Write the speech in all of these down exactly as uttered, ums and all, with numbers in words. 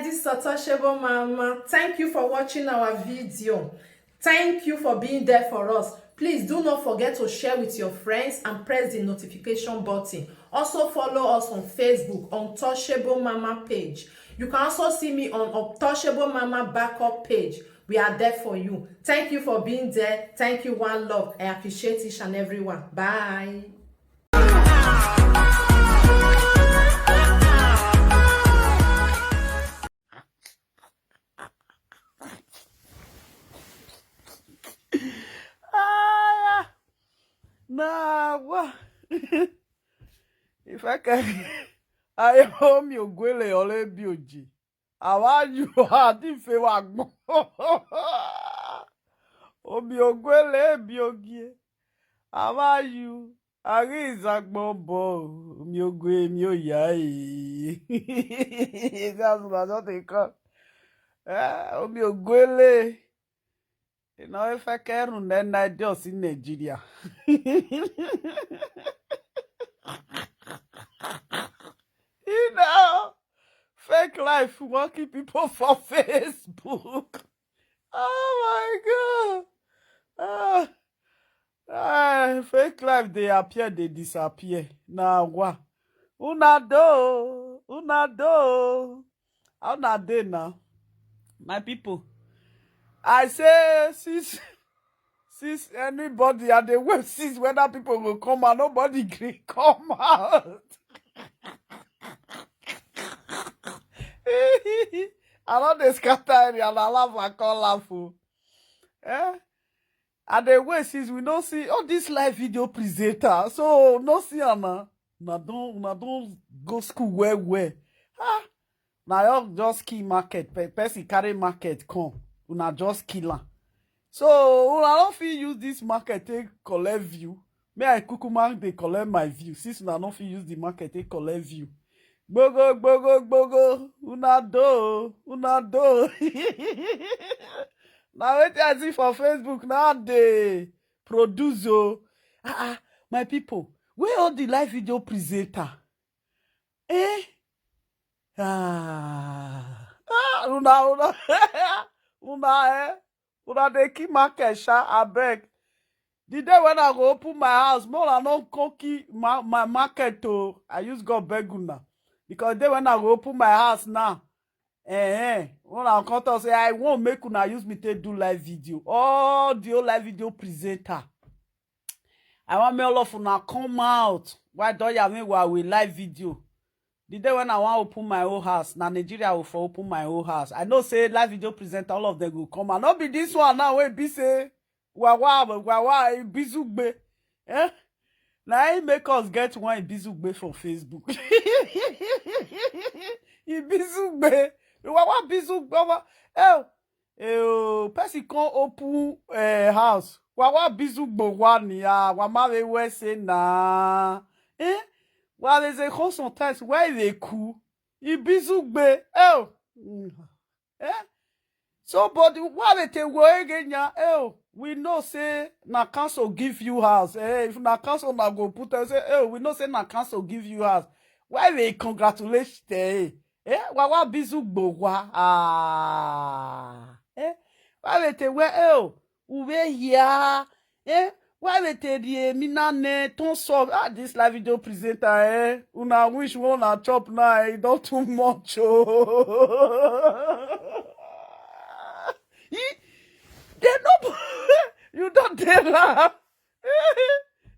This is Untouchable Mama. Thank you for watching our video. Thank you for being there for us. Please do not forget to share with your friends and press the notification button. Also follow us on Facebook, Untouchable Mama page. You can also see me on Untouchable Mama backup page. We are there for you. Thank you for being there. Thank you, one love. I appreciate each and every one. Bye. Aya, na wa. If I can, I owe mi ogwele ole bi oji. Awa yu adi fe wa gbon. Omi ogwele bi ogie. Awa yu. Ari izagbo bo. Omi ogwe mi oya e. That's what they call. Eh, omi ogwele. You know, if I can run that night just in Nigeria. You know, fake life working people for Facebook. Oh my God. Ah, ah, fake life, they appear, they disappear. Now, what? Una do, una do. How na dey now? My people, I say, since since anybody, I dey wait since whether people go come out, nobody gree come out. I don dey scatter area, na laugh I come laugh o. Eh? I dey wait since we no see all this live video presenter. So no see am na. Una don, una don go school well well. Ah, na just, just kill market. Pe-, person carry market come. Una just kill am. So una no fit use this market take collect view. Me I kukuma dey collect my view. Since una no fit use the market take collect view. Gbogo, gbogo, gbogo. Una do, una do. Na wetin I see for Facebook na dey produce o. Ah, ah, my people, where all the live video presenter? Eh? Ah, ah, una, una, una, eh? Una dey kill market, sha, abeg. The day when I go open my house, more I no come kill my, my market o. I use God beg una. Because the day when I go open my house now, eh, eh, una come talk say I wan make una use me take do live video. All the whole live video presenter. I want me all of una come out. Why don't you mean we live video? The day when I want open my own house, na Nigeria will for open my own house. I know say live video presenter, all of them go come. And not be this one now wey be say, wa wa wa wa, Ibizugbe. Eh? Now he make us get one Ibizugbe for Facebook. Ibizugbe. Wa wa Bizugbe. Wa. Eh, eh, oh, person come open eh, house. Wa wa Bizugbe wa ni ya. Wa ma we we say na. Eh? Wa they say sometimes why they cool. Ibizugbe. Oh. Mm. Eh? So, but why they take go again? Eh, we know say na council give you house. Eh, if na council na go put and say, eh, we know say na council give you house. Why they congratulate them? Eh, wa wa Bizugbe wa. Ah. Eh, why they take where? Eh, we here. Eh, why they take the mina ne ton so? Ah, this live video presenter, eh? Una wish one na chop now, eh? Don't too much. Oh. They no, you don't dare laugh.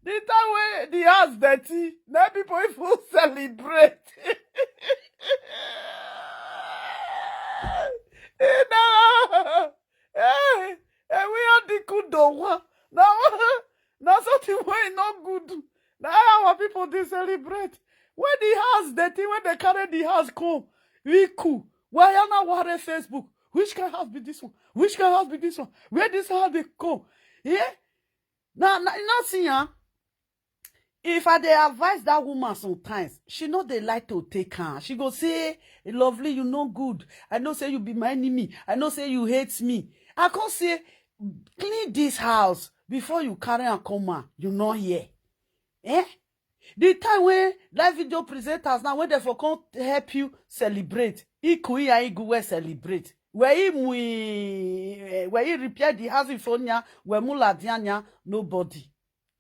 The time when the house dirty, now people even celebrate. You know, eh, eh, we are the good one. Now, now something wey no good. Now our people dey celebrate. When the house dirty, when they carry the house come, we cool. Why you not worry Facebook? Which kind house be this one? Which kind house be this one? Where this house they come? Yeah? Now, now you not see, huh? If I dey advise that woman sometimes, she no dey like to take her. She go say, "Lovely, you no good. I know say you be my enemy. I know say you hate me." I come say, "Clean this house before you carry and come out. You no hear." Eh? The time wey live video presenters now, wey dem for come help you celebrate, iku iya igu wey celebrate. Where he mui, where he repair the house for nya, where mula dianya, nobody.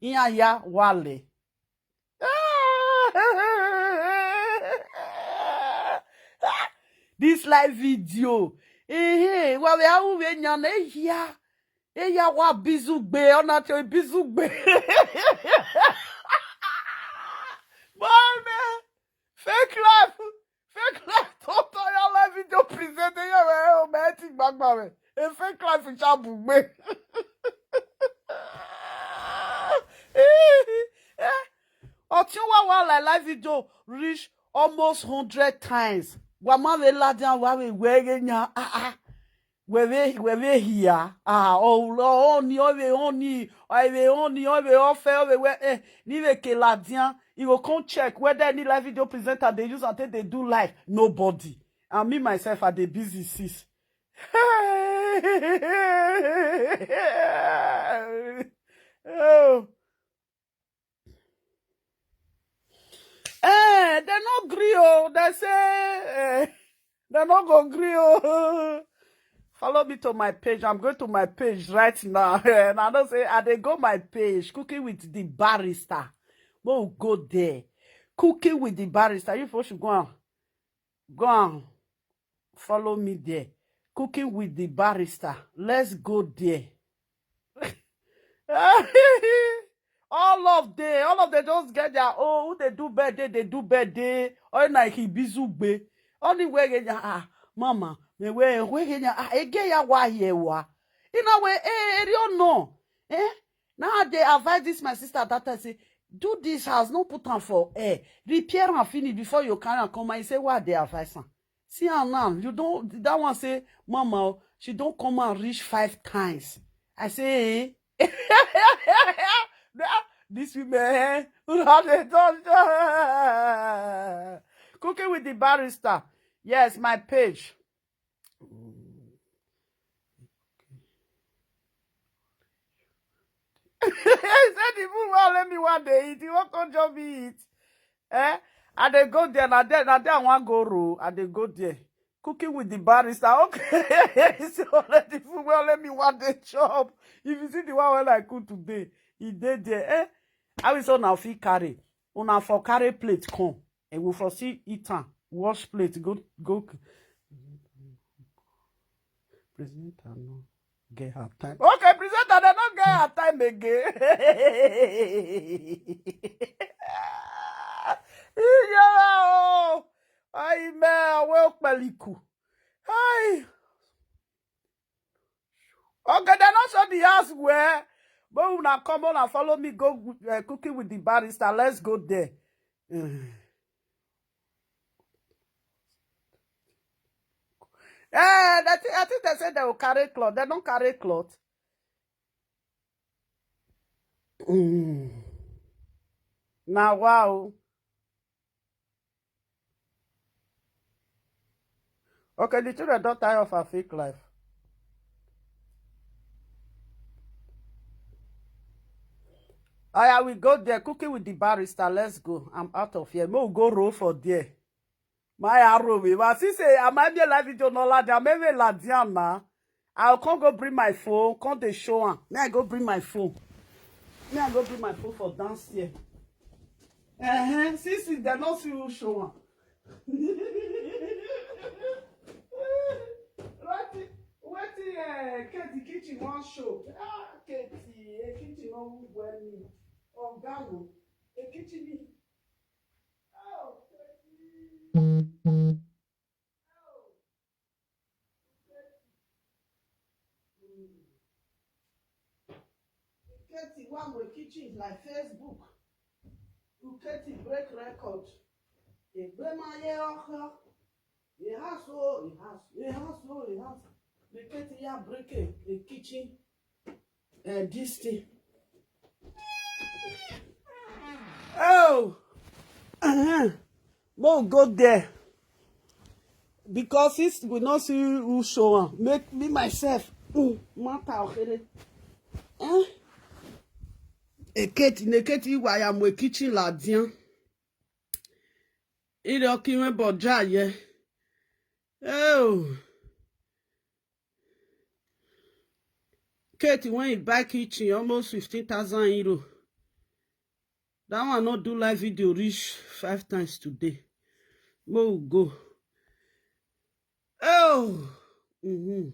Iya ya wale. This live video. Eh, eh, wa we awu we nya na ya. Eh, ya wa bizugbe, ona cho bizugbe. Boy, man. Fake life. Fake life. Toto ya live video present ya we o me ti gbagba we. E fake life cha bugbe. Eh, eh. Otin wa wa la live video reach almost hundred times. Wa ma we la dia wa we we ge nya. Ah, ah. We we we we here. Ah, oh, lo, oni, o we oni, o we oni, o we ofe, o we we, eh, ni we ke la dia. You go come check whether any live video presenter they use and take they do live. Nobody. And me myself, I dey busy sis. Oh. Eh, they no gree o. They say, eh, they no go gree o. Follow me to my page. I'm going to my page right now. And I don't say I dey go my page. Cooking with the barrister. We'll go there. Cooking with the barrister. You folks should go on. Go on. Follow me there. Cooking with the barrister. Let's go there. All of them, all of them just get their own. Who they do birthday, they do birthday. Or na he bizugbe. Only way get ya, ah, mama, me we we get ya, ah, ege ya wa ye wa. In a way, eh, eh, you know, eh? Now they advise this my sister that I say, do this house, no put am for air, repair and finish before you carry am come. I say, why they advise am? See am now, you don't, that one say, mama, oh, she don't come and reach five times. I say, eh? This women, eh? Una dey touch. Cooking with the barrister. Yes, my page. He said the food won't let me one day eat. He won't come join me eat. Eh? I dey go there, na there, na there I wan go roll. I dey go there. Cooking with the barrister. Okay. So let the food well, let me one day chop. If you see the one when I cook today, he dey there. Eh? How is una fit carry? Una for carry plate come. And we for see eat am. Wash plate, go, go. Presenter no get her time. Okay, presenter, they don't get her time again. Yeah, oh. Ayi, me, we okpeliku. Hi. Okay, they not show the house where. But una come on and follow me, go, uh, cooking with the barrister. Let's go there. Eh, that, I think they said they will carry cloth. They don't carry cloth. Mm. Now, wow. Okay, the children don't tire of her fake life. I will go there, cooking with the barrister. Let's go. I'm out of here. Mo go roll for there. My arrow, we must see say, am I be live video no la dia? Me we la dia na. I can't go bring my phone. Can't they show am? May I go bring my phone? May I go bring my phone for downstairs? Uh-huh. See, see, they not see who show am. Wetin, wetin, eh, Katie kitchen wan show? Ah, Katie, eh, kitchen wan move well me. Oga no. Eh, kitchen me. Oh, Katie. Oh. Katie, one more kitchen like Facebook. Katie break record. Egbe ma ye ọkọ. He has, oh, he has, he has, oh, he has. The Katie ya break a, a kitchen. Uh, this thing. Oh, uh-huh. Mo go there. Because since we not see who show am, make me myself. Mm, matter of it. Eh? Eketi neketi iwa ya mwe kitchen la dian. Ile oki wen boja ye. Oh. Kate, when he buy kitchen, almost fifteen thousand euro. That one not do live video reach five times today. Mo go. Oh. Mm-hmm.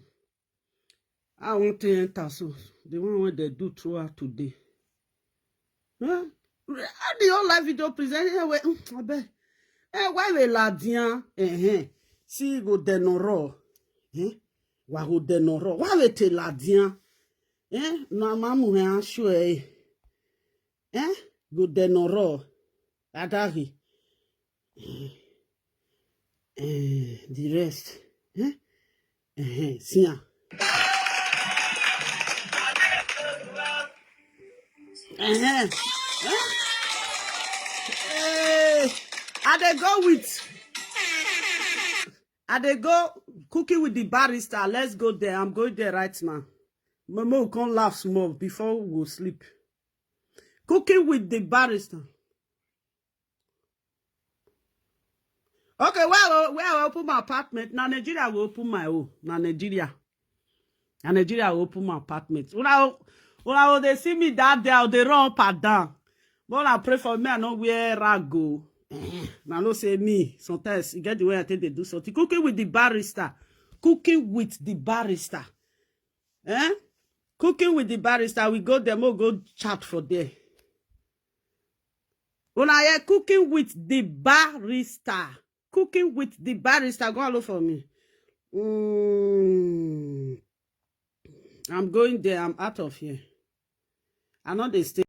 I want to enter so. The one where they do throughout today. Huh? How the whole live video present? Eh, wait, mm, I bet. Eh, why we la dian? Eh, eh. See, go de no raw. Eh? Wa go de no raw. Why we te la dian? Eh? No, mamu, eh, I'm sure, eh. Eh? Go de no raw. Adari. Eh, eh, the rest. Eh? Eh, eh, see am. Eh, eh. Eh, I dey go with, I dey go cooking with the barrister. Let's go there. I'm going there right now. Mama will come laugh small before we go sleep. Cooking with the barrister. Okay, where I, where I open my apartment? Now Nigeria will open my own. Now Nigeria. And Nigeria will open my apartment. When I, when I they see me that day, I they run up and down. But I pray for me, I know where I go. Now no say me. Sometimes you get the way I think they do something. Cooking with the barrister. Cooking with the barrister. Eh? Cooking with the barrister. We go there, we go chat for there. When I hear cooking with the barrister. Cooking with the barrister. Go and look for me. Mm. I'm going there. I'm out of here. I know they stay.